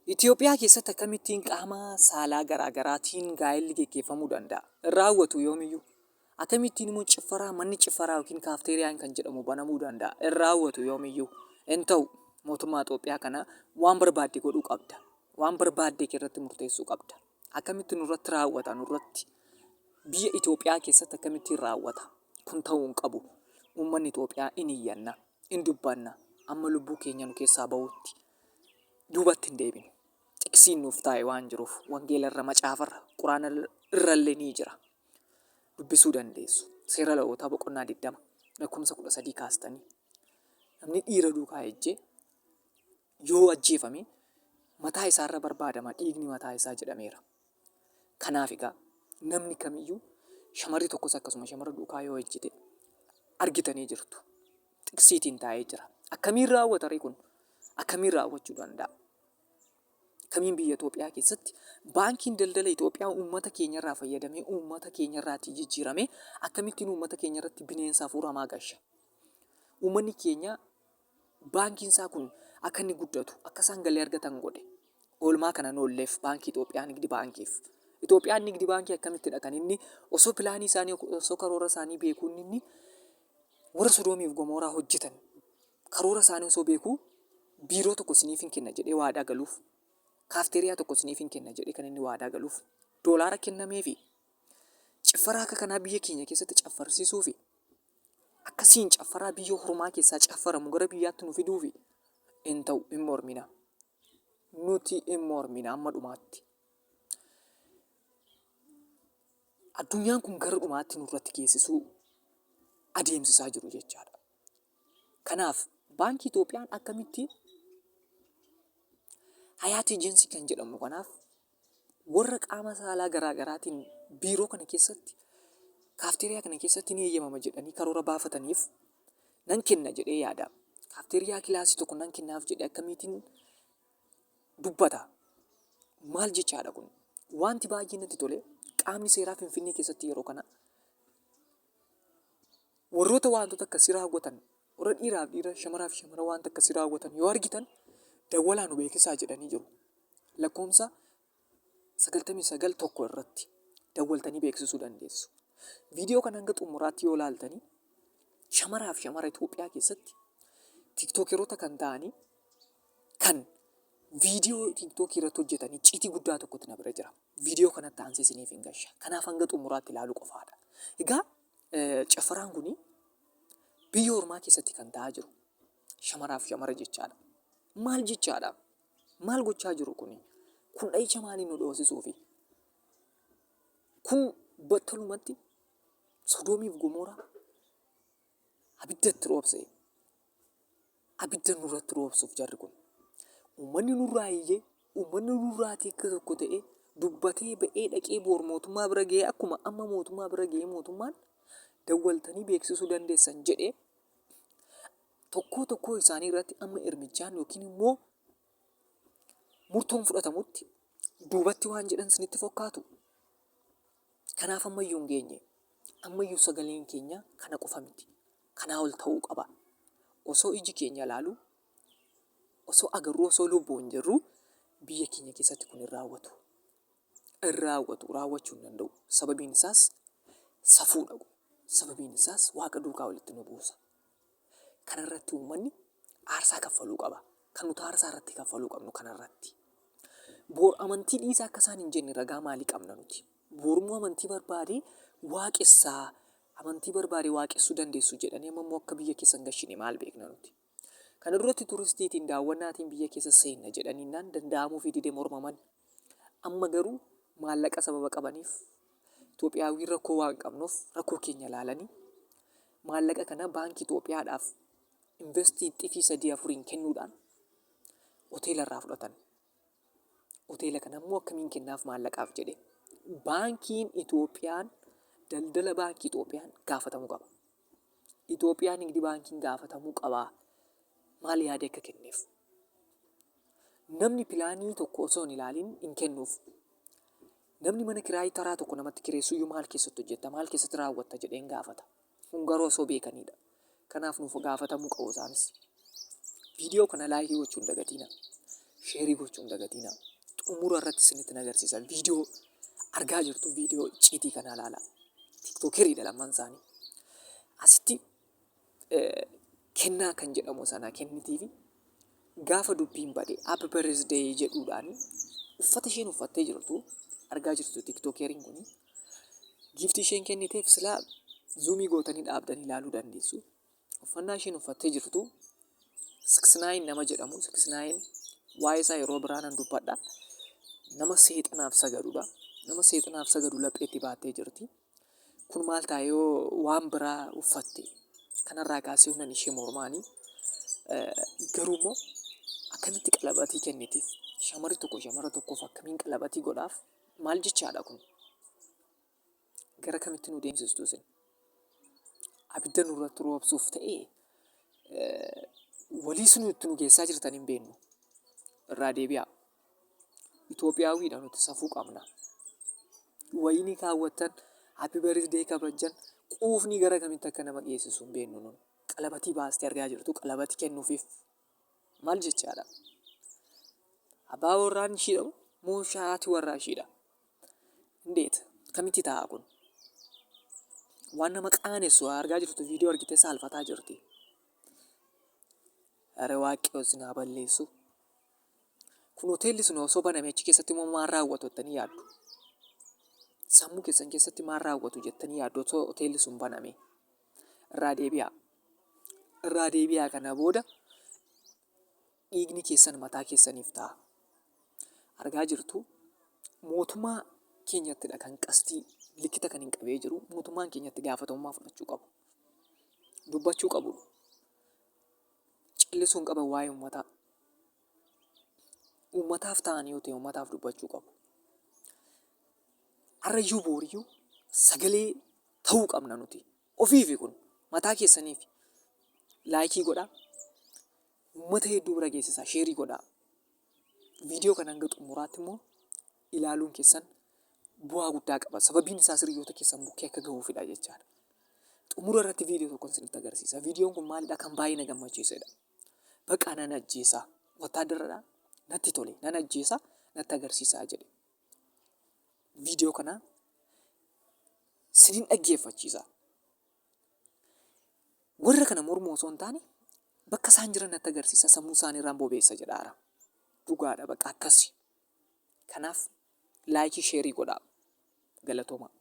Itoophiyaa keessatti akkamittiin qaama saalaa garaa garaatiin gaa'elli geggeeffamuu danda'a? Hin raawwatu yoomiyyuu. Akkamittiin immoo ciffaraa, manni ciffaraa yookiin kaafteeriyaan kan jedhamu banamuu danda'a? Hin raawwatu yoomiyyuu. Hin ta'u. Mootummaa Itoophiyaa kana waan barbaadde godhuu qabda. Waan barbaadde irratti murteessuu qabda. Akkamitti nurratti raawwata nurratti? Biyya Itoophiyaa keessatti akkamittiin raawwata? Kun ta'uu hin qabu. Uummanni Itoophiyaa in iyyanna, in dubbanna, amma lubbuu keenya nu keessaa bahutti duubatti hin deebinu. Xiqsiin nuuf taa'e waan jiruuf wangeela irra, macaafa irra, quraana irrallee ni jira. Dubbisuu dandeessu. Seera Lewwotaa boqonnaa 20 lakkoofsa 13 kaastanii namni dhiira duukaa ejjee yoo ajjeefame mataa isaarra barbaadama dhiigni mataa isaa jedhameera. Kanaaf egaa namni kamiyyuu shamarri tokkos akkasuma shamara duukaa yoo ejjite argitanii jirtu. Xiqsiitiin taa'ee jira. Akkamiin raawwata ree kun? Akkamiin raawwachuu danda'a? Akkamiin biyya Itoophiyaa keessatti baankiin daldala Itoophiyaa uummata keenyarraa fayyadamee uummata keenyarraatii jijjiiramee akkamittiin uummata keenyarratti bineensa hafuura hamaa gasha? Uummanni keenya baankiin isaa kun akka inni guddatu, akka isaan galii argatan godhe. Oolmaa kana hin oolleef baankii Itoophiyaa Nigdi Baankiif. Itoophiyaan Nigdi Baankii akkamittidha kan inni osoo pilaanii isaanii osoo karoora isaanii beekuu inni warra Sodoomiif Gomooraa hojjetan karoora isaanii osoo beekuu biiroo tokko isiniif hin kenna jedhee waadaa galuuf kaafteeriyaa tokko isiniif hin kenna jedhee kan inni waadaa galuuf doolaara kennameefi ciffaraa akka kanaa biyya keenya keessatti caffarsiisuufi akkasiin caffaraa biyya hormaa keessaa caffaramu gara biyyaatti nu fiduufi hin ta'u hin mormina. Nuti hin mormina amma dhumaatti. Addunyaan kun gara dhumaatti nurratti geessisuu adeemsisaa jiru jechaadha. Kanaaf baankii Itoophiyaan akkamitti Hayaat Ejensii kan jedhamu kanaaf warra qaama saalaa garaa garaatiin biiroo kana keessatti kaafteeriyaa kana keessatti ni eeyyamama jedhanii karoora baafataniif nan kenna jedhee yaada. Kaafteeriyaa kilaasii tokko nan kennaaf jedhee akkamiitiin dubbata? Maal jechaadha kun? Wanti baay'ee natti tole qaamni seeraa Finfinnee keessatti yeroo kana warroota wantoota akkasii raawwatan warra dhiiraaf dhiira shamaraaf shamara wanta akkasii raawwatan yoo argitan dawwalaa nu beeksisaa jedhanii jiru. Lakkoomsa 99 tokko irratti dawwaltanii beeksisuu dandeessu. Viidiyoo kana hanga xumuraatti yoo ilaaltanii shamaraaf shamara Itoophiyaa keessatti tiiktookeroota kan ta'anii kan viidiyoo tiiktookii irratti hojjetan icciitii guddaa tokkotu na bira jira. Viidiyoo kanatti aansee isiniif hin gasha. Kanaaf hanga xumuraatti ilaaluu qofaadha. Egaa cafaraan kun biyya ormaa keessatti kan ta'aa jiru shamaraaf shamara jechaadha. Maal jechaadha? Maal gochaa jiru kuni? Kun dha'icha maalii nu dhoosisuufi? Kun battalumatti Sodoomiif Gomoraa abidda itti roobse. Abidda nurratti roobsuuf jarri kun. Uummanni nurraa iyyee, uummanni nurraa akka tokko ta'ee dubbatee ba'ee dhaqee boor mootummaa bira ga'ee akkuma amma mootummaa bira ga'ee mootummaan dawwaltanii beeksisuu dandeessan jedhee tokkoo tokkoo isaanii irratti amma irmijjaan yookiin immoo murtoon fudhatamutti duubatti waan jedhan isinitti fokkaatu. Kanaaf ammayyuu hin geenye. Ammayyuu sagaleen keenya kana qofa miti. Kanaa ol ta'uu qaba. Osoo iji keenya ilaalu, osoo agarruu, osoo lubbuun jirru biyya keenya keessatti kun hin raawwatu. Hin raawwatu, raawwachuu hin danda'u. Sababiin isaas safuudha. Sababiin isaas Waaqa duukaa walitti nu buusa. Kanarratti uummanni aarsaa kaffaluu qaba. Kan nuti aarsaa irratti kaffaluu qabnu kanarratti. Boor amantii dhiisaa akka isaan hin jenne ragaa maalii qabna nuti? Boorummoo amantii barbaade waaqessaa, amantii barbaade waaqessuu dandeessu jedhanii amma immoo akka biyya keessa hin gashine maal beekna nuti? Kana duratti turistiitiin daawwannaatiin biyya keessa seenna jedhaniinnaan danda'amuufii dide mormaman. Amma garuu maallaqa sababa qabaniif Itoophiyaawwiin rakkoo waan qabnuuf rakkoo keenya ilaalanii maallaqa kana baankii Itoophiyaadhaaf investii xifii sadii afuriin kennuudhaan hoteela irraa fudhatan. Hoteela kana immoo akkamiin kennaaf maallaqaaf jedhe baankiin Itoophiyaan daldala baankii Itoophiyaan gaafatamuu qaba. Itoophiyaa nigdi baankiin gaafatamuu qaba. Maal yaadee akka kenneef. Namni pilaanii tokko osoo hin ilaaliin hin kennuuf. Namni mana kiraayii taraa tokko namatti kireessuyyuu maal keessatti hojjetta, maal keessatti raawwatta jedheen gaafata. Kun garuu osoo beekaniidha. Kanaaf nuuf gaafatamuu qabu isaanis. Viidiyoo kana laayikii gochuu hin dagatiina. Share gochuun dagatinaa. Xumura irratti isinitti agarsiisa. Viidiyoo argaa jirtu, viidiyoo icciitii kana ilaalaa. TikTokeriidha lamaan isaanii. Asitti kennaa kan jedhamu sana kennitiifi gaafa dubbiin bade "Happy birthday" jedhuudhaan uffata isheen uffattee jirtu argaa jirtu. TikTokeriin kun giiftii isheen kenniteef silaa zoom gootanii dhaabdanii ilaaluu dandeessu. Uffannaa isheen uffattee jirtu 6ix9ine nama jedhamu, 6ix9ine waa'ee isaa yeroo biraa nan dubbadha. Nama seexanaaf sagadudha. Nama seexanaaf sagadu lapheetti baattee jirti. Kun maal ta'a yoo waan biraa uffatte? Kanarraa kaasee humna ishee mormaanii garuu immoo akkamitti qalabatii kennitiif? Shamarri tokko shamara tokkoof akkamiin qalabatii godhaaf? Maal jechaadha kun? Gara kamitti nu deemsistu isin? Abidda nurratti roobsuuf ta'ee walii sun itti nu geessaa jirtan hin beeknu. Irraa deebi'aa. Itoophiyaawwiidha nuti, safuu qabna. Wayinii kaawwattan, happy birthday kabajjan, quufni gara kamitti akka nama geessisu hin beeknu nun. Qalabatii baastee argaa jirtu, qalabatii kennuufiif maal jechaadha? Abbaa warraan ishiidha moo haati warraa ishiidha? እንዴት kamitti ta'a kun? Waan nama qaanessu argaa jirtu, viidiyoo argitee saalfataa jirti. Are Waaqayyo isin haa balleessu. Kun hoteelli sun osoo baname achi keessatti immoo maal raawwatu jettanii yaaddu? Sammuu keessan keessatti maal raawwatu jettanii yaaddu osoo hoteelli sun baname? Irraa deebi'aa. Irraa deebi'aa, kana booda dhiigni keessan mataa keessaniif ta'a. Argaa jirtu, mootummaa keenyattidha kan qastii likita kan hin qabee jiru. Mootummaan keenyatti gaafatamummaa fudhachuu qabu. Dubbachuu qabu. Callisuu hin qaban waa'ee uummataa. Uummataaf ta'an yoo ta'e uummataaf dubbachuu qabu. Har'ayyuu booriyyuu sagalee ta'uu qabna nuti. Ofiifi kun mataa keessaniif like godhaa. Uummata hedduu bira geessisaa, share godhaa. Viidiyoo kana hanga xumuraatti immoo ilaaluun keessan bu'aa guddaa qaba. Sababiin isaas hiriyoota keessan bukkee akka gahuufidha jechaadha. Xumura irratti viidiyoo tokko isinitti agarsiisa. Viidiyoon kun maalidha? Kan baay'ee na gammachiisedha. Baqaa nan ajjeesaa. Wattaaddaradha. Natti tole. Nan ajjeesaa. Natti agarsiisaa jedhe. Viidiyoo kana sinin dhaggeeffachiisa. Warra kana mormuu osoo hin taane bakka isaan jiran natti agarsiisa, sammuu isaanii irraan bobeessa jedhaara. Dhugaadha, bakka akkasi. Kanaaf like, share godhaa. Galatoomaa.